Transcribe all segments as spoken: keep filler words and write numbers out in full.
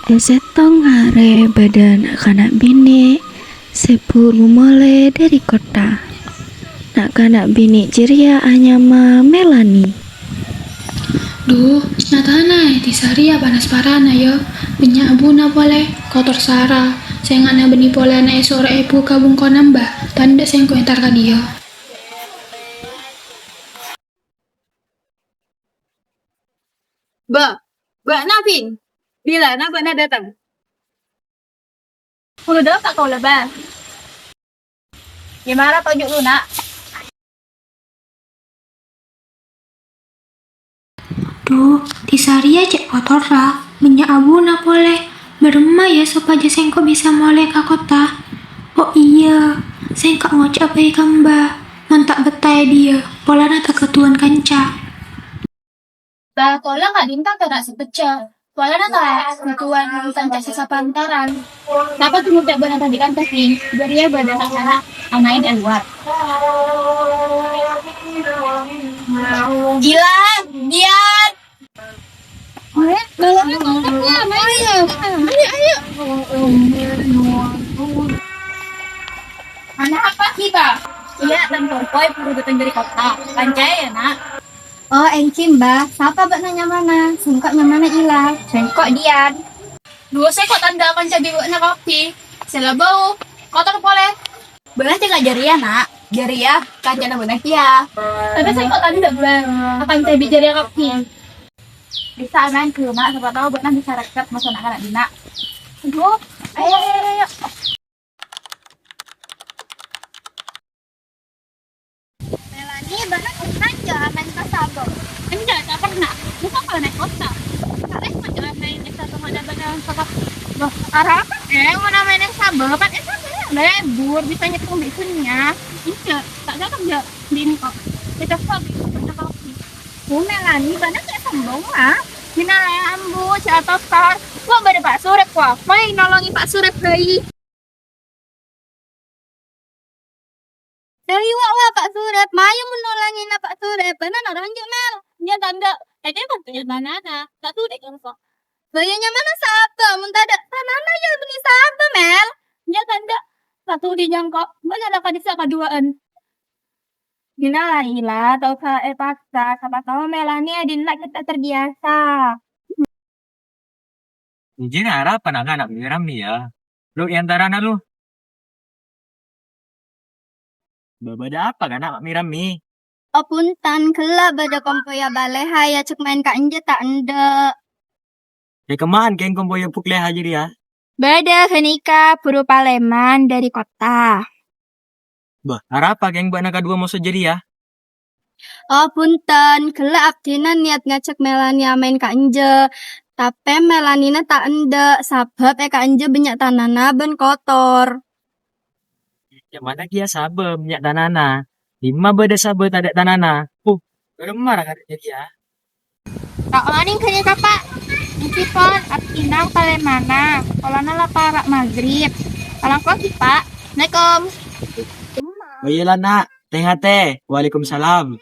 È sèttong arè bâdâ na'-kana' binè' sè buru molè dâri kottha. Na'-kana' binè' jârèya anyama Melani. Dhu, natana è dhisa rèya panas parana, yâ. Bânnya' abbhuna polè, kotor sara. Sènga'na bânnè polana èsoro èbhu ka bungkona, Mbah. Tandhâ sèngko' entar ka dhiyâ. Bâ, bâ'na, Pin? Bilâna bâ'na dâteng? Buru dâpa' kaulâ, Bâ. Yâ mara toju' lu, Na'. Dhu, dhisa rèya cè' kotorra, bânnya' abbhuna polè. Bârâmma yâ sopajâ sèngko' bisa molè ka kottha? Oh iyâ, sèngko' ngoca' bhâi ka Mbah, mon ta' bettah è dhiyâ, polana ta' ghâdhuwân kanca. Bâ, kaulâ ka'dinto ta' sempecca. Polana ta' ghâdhuwân kanca sè sapantaran. Napa tumodda bâ'na ta' dikantè, Pin? Jârèya bâdâ na'-kana' amaèn è lowar. Gila, Dian! Ayo, ayo, ayo. Ana apa, Bâ? Iyâ, tang kompoy buru dâteng dâri kottha. Kanca'è, yâ, Na'. Oh, èngghi, Mbah. Sapa bâ'na nyamana? Sèngko' nyamana Ila. Sèngko' Dian. Dhu, sèngko' tandhâ akanca bi' bâ'na kabbhi. Sè la bâu, kotor polè. Bâ'na cè' la jârèya, Na'. Jârèya kancana bâ'na kèya. Tapè sèngko' tandhâ, Bâ. Akanca bi' jârèya kabbhi. Bisa maèn ka, Na'. Sapa tao bâ'na bisa rekkep maso' na'-kana' dinna'. Dhu, ayo, ayo, ayo. Melani, bâ'na pernah jâ' maèn ka sabâ? Enjâ', ta' pernah. Buka kalau naik kota. Kare mah jâ' maèn è sabâ mana bâ'na sabâ. Loh, arapa, eh, mana maèn è sabâ? Kan è sabâ lebur, bisa nyettung bi' sunnya. Enjâ', ta' cocok jâ' bi' engko'. Bâdâ sabâ, bâdâ kopi. Oh, Melani, bâ'na cè' sombong, ah. Dinala ambu, cè' atosar. Wah, bâdâ Pak Surep, wah. Mayu nolongi Pak Surep, bhâi. Dâri wa'-wa' Pak Surep, mayu mon nolongina Pak Surep, bâ'na noro' enjâ' Mel. Nya tandhâ, èdhimma tandhâ manana, ta' todhi' engko'. Bâ'na nyamana sabâ, mon tadâ' tanana ya bânnè sabâ, Mel. Nya tandhâ, ta' todhi' engko', bâ'na la ka'dissa' kaduwâ'ân. Dina la ila, ta' osa èpaksa, sapa tao Melani è dinna' ghi' ta' terbiasa. Ijin arapa na'-kana' mi-rammi, yâ? Lu, è antarana, lu. Bâ-, bâdâ apa, kana', mi-rammi? Oh, punten, ghellâ' bâdâ kompoyya bâlâhâ, èajhâk maèn ka'enjâ ta' endâ'. È kemman kèng kompoyya bâlâhâ jârèya? Bâdâ ghânèka buru palèman dâri kottha. Bâ, arapa kèng bâ'na kaduwâ moso jârèya? Oh, punten, ghellâ' abdhina niyat ngajhâk Melani amaèn ka'enjâ. Tapè Melanina ta' endâ', sabâb è ka'enjâ bânnya' tanana bân kotor. Nyamana kèya sabâ bânnya' tanana. Dimma bâdâ sabâ tadâ' tanana? Huh, bârâmma ra ka'dinto kèya? Ta' onèng ghânèka, Pa'. Nèka pon abdhina palèmana. Polana la para' maghrib. Alangkong ghi, Pa'. Assalamualaikum. Oh iyâ la, Na'. Tè-ngatè. Waalaikumsalam.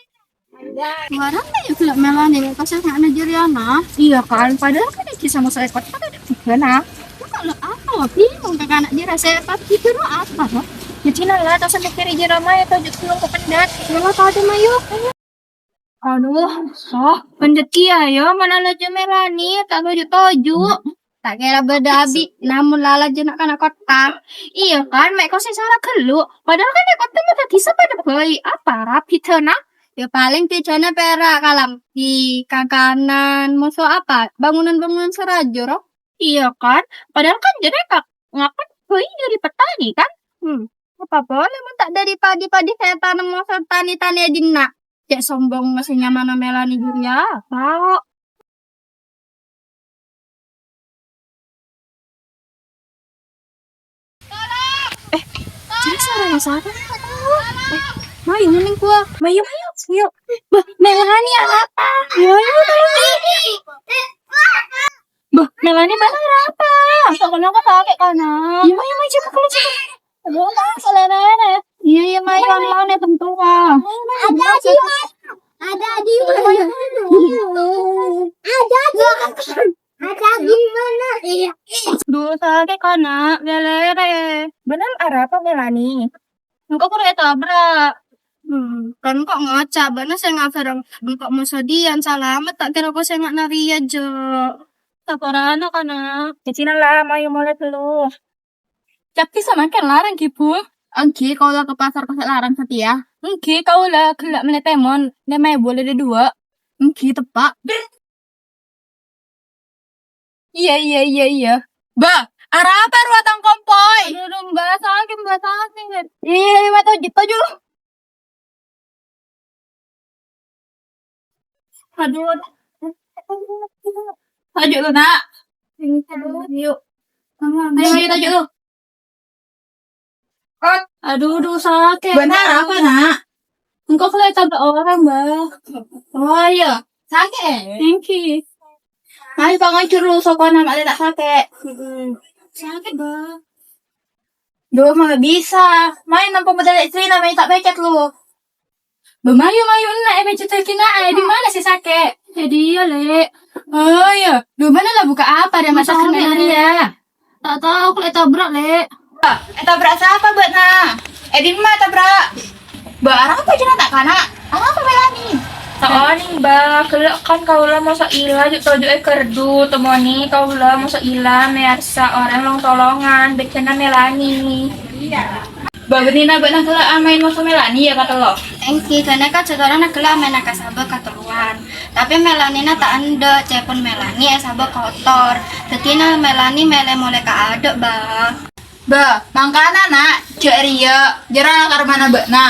Warana ya gellâ' Melani, pas sanga'na jârèya, Na. Iyâ kan, padahal kan ghi' sama saèkot, kan tadâ' jhughân, Na. Kok lo apa, bingung ka kana' jârèya saèkot, ghi' lo apa, no? Jadi, Na, la, ta' osa mèkkèrè jârèya, Ma, yâ, toju' ghulung ka pendât. Yâ, La, ta' ada, Ma, yuk. Aduh, soh, pendât kèya, yâ, mana laju Melani, ta' toju'-toju'. Ta' kèra bâdâ abi', namong la laju na'-kana' kottha. Iyâ kan, mè' kosè sala ghâllu. Padahal kan è kottha mè' dhâddhi sapadâ bhâi. Apa ra bhidhâna? Yâ palèng bhidhâna pèra' kalambhi, kakanan, moso apa, bangunan-bangunan sè rajâ, ro. Iyâ kan? Padahal kan jârèya ka-, ngakan bhâi dâri petani kan? Hmm. Apa boleh mon ta' dâri padi-padi sè ètanem moso tani-tani è dinna'? Cè' sombong sè nyamana Melani jârèya. Tao. Eh, jadi suara sapa? Eh, mayu, mending gua. Mayu, mayu, mayu. Bah, Melani apa? Mayu, mayu. Bah, Melani bâ'na arapa? Kok kenapa sakit, kana? Mayu, mayu, cepet, cepet. Aduh, tak, selera. Iya, iya, mayu, mayu, mayu, tentu, Kak. Ada di mana? Ada di mana? Ada di mana? Ada di mana? Iya. Sakè', kana', lèlèrè. Bâ'na arapa, Melani? Engko' koro ètabrak. Hmm, kan engko' ngoca' bâ'na sè ngabârâng engko' moso dhiyâ, salamet ta' kèra ko sènga'na rèya, Jo. Saporana, kana'. Cicina la, mayu molè ghâllu. Cabbhi samangkèn larang, ghi, Bu? Èngghi, kaulâ ka pasar kosè' larang satèya. Èngghi, kaulâ ghellâ' mellè tèmon, lèma èbu lè dâ' duwâ'. Èngghi, teppa'. Iyâ, iyâ, iyâ, iyâ. Bâ, arapa rowa tang kompoy? Aduh, Mbak, sakè', Mbak, sakè'. Iyâ, iyâ, Mbak, toju', toju'. Aduh. Toju' lu, Nak. Aduh, yuk. Ayo, ayo, toju' lu. Aduh, aduh, sakè'. Bâ'na arapa, Nak? Engko' kèra ètabrak orèng, Mbak. Oh, iyâ. Sakè', è? Èngghi. Ayo, panganjur lu sokona, ma'lè ta' sakè'. Sakè', Mbak. Duh, ma' bisa. Mayu nampa modal istrina, mayu ta' pècèt lu. Bâ, mayu, mayu, enna' èpècèt ghina, è, dimma sè sakè'? È dhiyâ, Lè'. Oh, iyâ. Duh, bâ'na la buka apa, rè, masa sakè', kena Lè'? Rèya? Ta' tao, kok ètabrak, Lè'. Ètabrak sapa bâ'na? È dimma ètabrak? Bâ, arapa jârèya ta' kana'? Arapa Melani? Ta' onèng, Bâ. Ghellâ' kan kaulâ moso ila, ju'-toju' è gardhu. Temmonè kaulâ moso ila, mèyarsa orèng long-tolongan. Bhâjâna Melani. Bâ, bânnè bâ'na ghellâ' amaèn moso Melani, yâ, katello? Èngghi, ghânèka jhâ' toronna ghellâ' amaènna ka sabâ katelloan. Tapè Melanina ta' endâ', ca'èpon Melani è sabâ kotor. Dhâddhina Melani mèlè molè ka adâ', Bâ. Bâ, mangkana, Na', jhâ' rèya, jhârâng karmana bâ'na.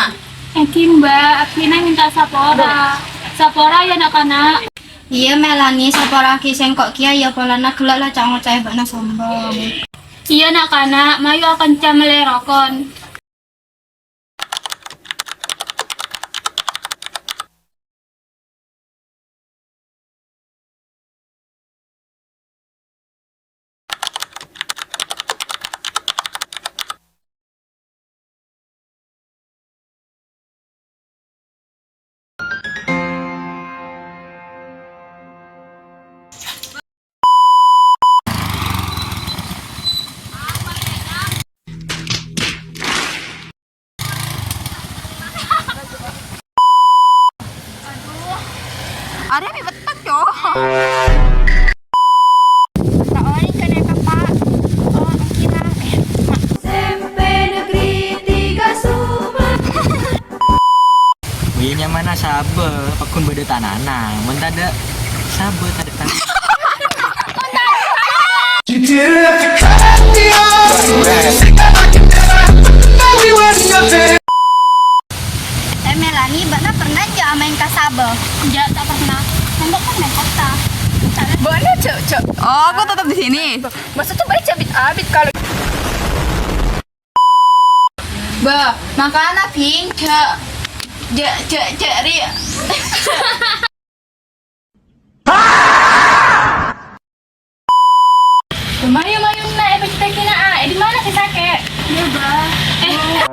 Èngghi, Mbak, abdhina mènta sapora. Sapora, yâ, na'-kana'. Iyâ, Melani, sapora'aghi sèngko' kèya, yâ, polana ghellâ' la ca'-ngoca' è bâ'na sombong. Iyâ, na'-kana', mayu akanca mellè rokon. Arèya mè' pettek, Cok. Ta' onèng kènè' ka, Pa'. Oh, kira. S M P Negeri Tiga Sumber. Iyâ, nyamana sabâ, pagghun bâdâ tanana. Mon tadâ' sabâ, tadâ' tanana. Eh, Melani, bâ'na pernah jhâ' amaèn ka sabâ? Enjâ', ta' pernah. Kan bâ'na kan maèn kotta. Bâ'na jhâ', jhâ'. Oh, aku tetap di sini. Maksudnya bâ'na jhâ' abit-abit kalau. Bâ, mangkana, Bhing, jhâ', jhâ', jhâ', jhâ' rè. Mayu, mayu, na', è pècèt ghina, ah. È dimma sè sakè'? Iyâ, Bâ. Eh.